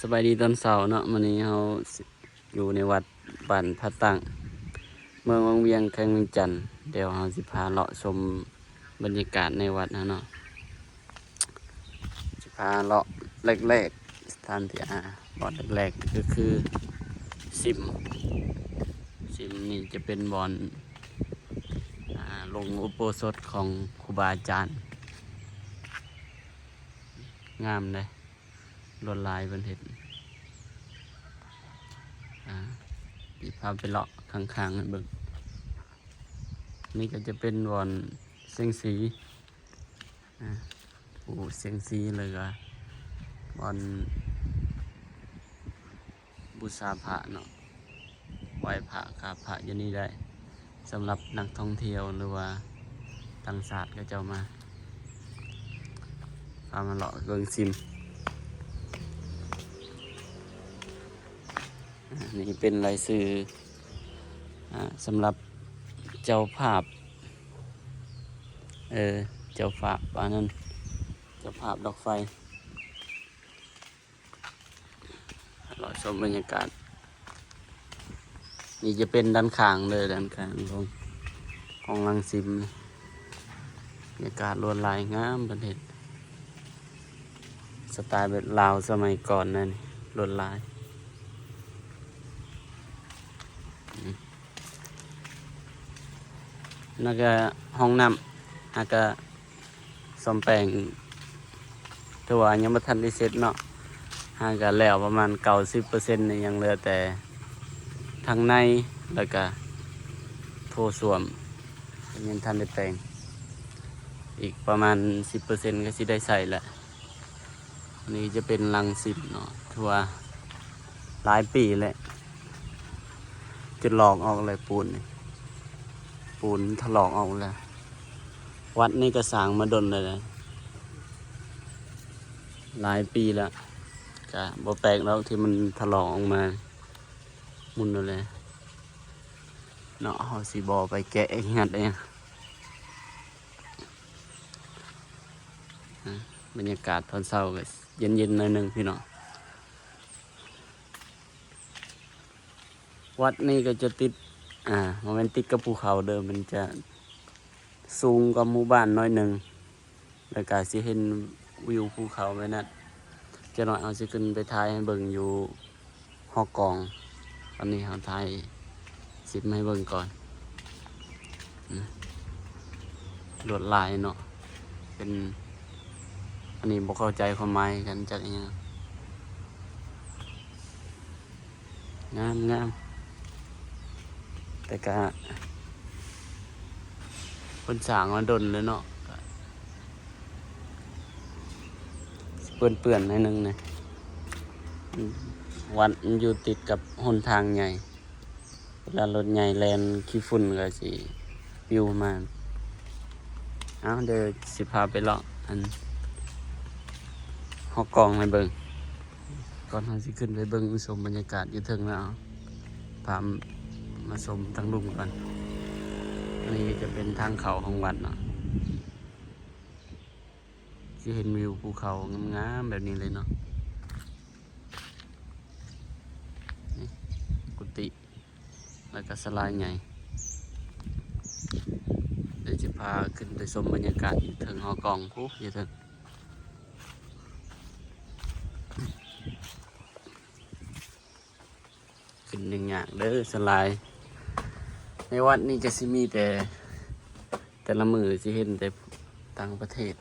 ສະບາຍດີຕອນເຊົ້າເນາະ, ມື້ນີ້ເຮົາຢູ່ໃນວັດບ້ານພະຕັ້ງ ເມືອງວັງວຽງ ແຂວງວຽງຈັນ. ດຽວເຮົາຊິພາເລາະຊົມບັນຍາກາດໃນວັດເຮົາເນາະ, ຊິພາເລາະແລກໆ ສະຖານທີ່ ອາ ບ່ອນແລກໆ ກໍຄືຊິມ. ຊິມນີ້ຈະເປັນບ່ອນ ອາ ລົງອຸໂບສົດຂອງຄູບາອາຈານ. ງາມເດ້ ລວດລາຍເພິ່ນເຮັດ. ອາ ຊິພາໄປເລາະຂ້າງໆ ໃຫ້ເບິ່ງ. ນີ້ກໍຈະເປັນບ່ອນສຽງສີ ອາ ປູສຽງສີ ແລ້ວກໍບ່ອນບູຊາພະເນາະ, ໄຫວ້ພະ ກາບພະຢູ່ນີ້ໄດ້. ສຳລັບນັກທ່ອງທ່ຽວ ຫຼືວ່າຕ່າງຊາດເຂົາເຈົ້າມາ ພາມາເລາະເບິ່ງຊິມ. ອາ ນີ້ເປັນລາຍຊື່ ອາ ສຳລັບເຈົ້າພາບ ເອີ ເຈົ້າພາບອັນນັ້ນ ເຈົ້າພາບດອກໄຟ. ເລາະຊົມບັນຍາກາດ. ນີ້ຈະເປັນດ້ານຂ້າງເດີ ດ້ານຂ້າງຂອງ ຂອງຫຼັງຊິມ. ບັນຍາກາດລວດລາຍງາມ ເພິ່ນເຮັດສະໄຕແບບລາວສະໄໝກ່ອນນັ້ນ ລວດລາຍ. ອືມ ນັ້ນກະຫ້ອງນ້ຳ ຫາກະສ້ອມແປງ ຖືວ່າຍັງບໍ່ທັນໄດ້ເສັດເນາະ, ຫາກະແລ້ວປະມານເກົ້າສິບເປີເຊັນ ຍັງເຫຼືອແຕ່ທາງໃນ ແລ້ວກະໂຖສ້ວມຍັງທັນໄດ້ແປງ, ອີກປະມານສິບເປີເຊັນ ກໍຊິໄດ້ໃຊ້ແລ້ວ. ນີ້ຈະເປັນຫຼັງຊິມເນາະ, ຖືວ່າຫຼາຍປີແລ້ວ ຈົນຫຼອກອອກແລ້ວ ປູນນີ້ ປູນຖະຫຼອກອອກແລ້ວ. ວັດນີ້ກໍສ້າງມາດົນແລ້ວ ຫຼາຍປີແລ້ວ, ກະບໍ່ແປກດອກທີ່ມັນຖະຫຼອກອອກມາ ໝຸ່ນເອົາແຫຼະເນາະ. ເຮົາຊິບໍ່ໄປແກະເຮັດຫຍັງ. ອາ ບັນຍາກາດຕອນເຊົ້າກໍເຢັນໆ ໜ້ອຍໜຶ່ງພີ່ນ້ອງ. ວັດນີ້ກໍຈະຕິດ ອາ ບໍ່ແມ່ນຕິດກັບພູເຂົາເດີ, ມັນຈະສູງກວ່າໝູ່ບ້ານໜ້ອຍໜຶ່ງ, ແລ້ວກໍຊິເຫັນວິວພູເຂົາແບບນັ້ນ. ຈັກໜ້ອຍເຮົາຊິຂຶ້ນໄປຖ່າຍໃຫ້ເບິ່ງຢູ່ ຫໍກອງ. ຕອນນີ້ເຮົາຖ່າຍຊິມໃຫ້ເບິ່ງກ່ອນ. ອືມ ລວດລາຍເນາະ ເປັນ ອັນນີ້ບໍ່ເຂົ້າໃຈຄວາມໝາຍກັນຈັກອີຫຍັງ. ງາມໆ ແຕ່ກະເພິ່ນສ້າງມາດົນແລ້ວເນາະ, ກະ ເປື້ອນໆ ໜ້ອຍໜຶ່ງນະ. ວັດມັນຢູ່ຕິດກັບຫົນທາງໃຫຍ່, ເວລາລົດໃຫຍ່ແລ່ນຂີ້ຝຸ່ນກໍຊິປິວມາ. ເອົາ ດຽວຊິພາໄປເລາະອັນ ຫໍກອງໃຫ້ເບິ່ງ. ກ່ອນເຮົາຊິຂຶ້ນໄປເບິ່ງຊົມບັນຍາກາດຢູ່ເທິງແລ້ວ ພາມາຊົມທາງລຸ່ມກ່ອນ. ອັນນີ້ຈະເປັນທາງເຂົ້າຂອງວັດເນາະ. ຊິເຫັນວິວພູເຂົາງາມໆ ແບບນີ້ເລີຍເນາະ. ນີ້ກຸຕິ ແລ້ວກໍສາລາໃຫຍ່. ດຽວຊິພາຂຶ້ນໄປຊົມບັນຍາກາດຢູ່ເທິງຫໍກອງພຸ້ນ ຢູ່ເທິງ. ຂຶ້ນຍັງຍາກເດີສ່ວນຫຼາຍ. ໃນວັດນີ້ກໍຊິມີແຕ່ ແຕ່ລະມື້ຊິເຫັນແຕ່ຕ່າງປະເທດ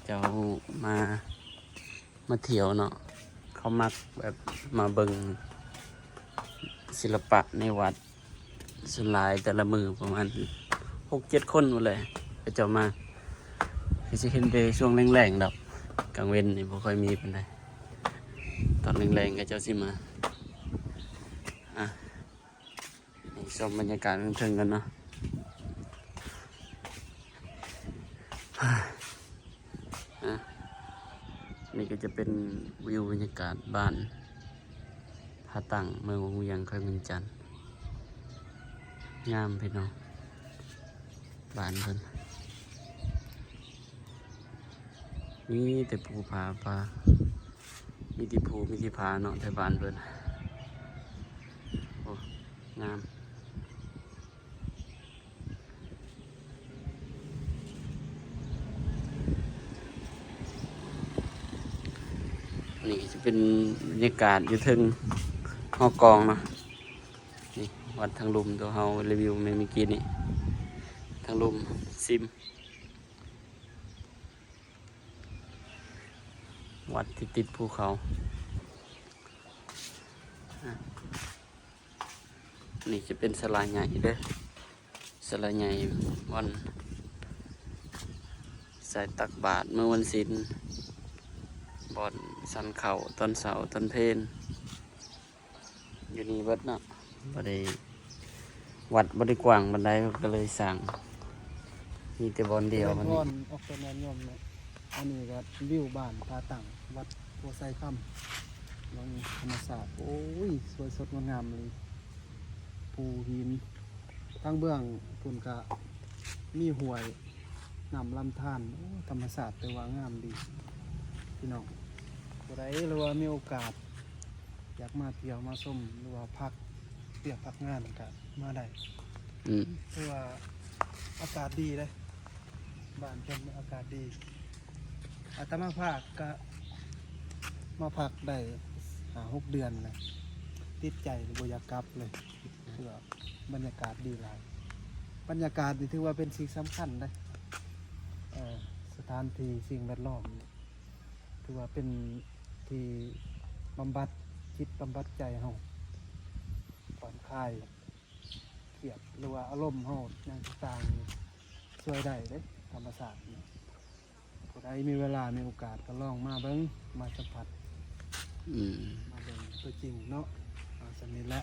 ເຈົ້າມາ ມາທ່ຽວເນາະ, ເຂົາມັກແບບມາເບິ່ງສິລະປະໃນວັດ. ສ່ວນຫຼາຍແຕ່ລະມື້ປະມານຫົກເຈັດຄົນພຸ້ນແຫຼະ ເຂົາເຈົ້າມາ. ກໍຊິເຫັນແຕ່ຊ່ວງແລງໆ ດອກ, ກາງເວັນນີ້ບໍ່ຄ່ອຍມີປານໃດ. ຕອນແລງໆ ເຂົາເຈົ້າຊິມາ. ອ່ະ ນີ້ຊົມບັນຍາກາດເທິງໆ ກັນເນາະ. ອ່ະ ນີ້ກໍຈະເປັນວິວບັນຍາກາດບ້ານພະຕັ້ງ ເມືອງວັງວຽງ ແຂວງວຽງຈັນ. ງາມພີ່ນ້ອງ, ບ້ານເພິ່ນມີແຕ່ພູຜາປ່າ. ມີແຕ່ພູມີແຕ່ຜາເນາະ ແຖວບ້ານເພິ່ນ. ໂອ້ ງາມ. ນີ້ກໍຈະເປັນບັນຍາກາດຢູ່ເທິງຫໍກອງເນາະ. ນີ້ວັດທາງລຸ່ມ ຕົວເຮົາຣີວິວແມ່ນມື້ກີ້ນີ້ ທາງລຸ່ມຊິມ ວັດທີ່ຕິດພູເຂົາ. ອາ ນີ້ຈະເປັນສາລາໃຫຍ່ເດີ ສາລາໃຫຍ່ບ່ອນໃສ່ຕັກບາດມື້ວັນສິນ ບ່ອນສັນເຂົ້າຕອນເຊົ້າຕອນເພນ ຢູ່ນີ້ເບິດເນາະ. ບໍ່ໄດ້ ວັດບໍ່ໄດ້ກວ້າງປານໃດ ເພິ່ນກໍເລີຍສ້າງມີແຕ່ບ່ອນດຽວ. ຈະເລີນພອນ ອອກຕາຍາດໂຍມເນາະ. ອັນນີ້ກໍວິວບ້ານທ່າຕັ້ງ ວັດໂພໄຊຄຳ ເບິ່ງທຳມະຊາດ ໂອ້ຍ ສວຍສົດງົດງາມເລີຍ ພູຫີນ ທາງເບື້ອງພຸ້ນກະມີຫ້ວຍ ນ້ຳລຳທານ. ໂອ້ ທຳມະຊາດ ແຕ່ວ່າງາມດີພີ່ນ້ອງ. ຜູ້ໃດ ຫຼືວ່າມີໂອກາດ ຢາກມາທ່ຽວມາຊົມ ຫຼືວ່າພັກວຽກພັກງານກໍມາໄດ້. ອືມ ຖືວ່າອາກາດດີເດ້ ບ້ານເພິ່ນອາກາດດີ. ອາດຕະມາພາບກະມາພັກໄດ້ຫ້າຫົກເດືອນແລ້ວ ຕິດໃຈ ບໍ່ຢາກກັບເລີຍ. ຄືວ່າບັນຍາກາດດີຫຼາຍ. ບັນຍາກາດນີ້ຖືວ່າເປັນສິ່ງສຳຄັນເດ້. ເອີ ສະຖານທີ່ ສິ່ງແວດລ້ອມ ຖືວ່າເປັນທີ່ບຳບັດຈິດບຳບັດໃຈເຮົາ ຜ່ອນຄາຍຄຽດ ຫຼືວ່າອາລົມເຮົາຫຍັງຕ່າງໆ ຊ່ວຍໄດ້ເດ້ ທຳມະຊາດນີ້. ຜູ້ໃດມີເວລາມີໂອກາດກໍລອງມາເບິ່ງ ມາສຳຜັດ ອືມ ມາເບິ່ງຕົວຈິງເນາະ. ເອົາສ່ຳນີ້ແຫຼະ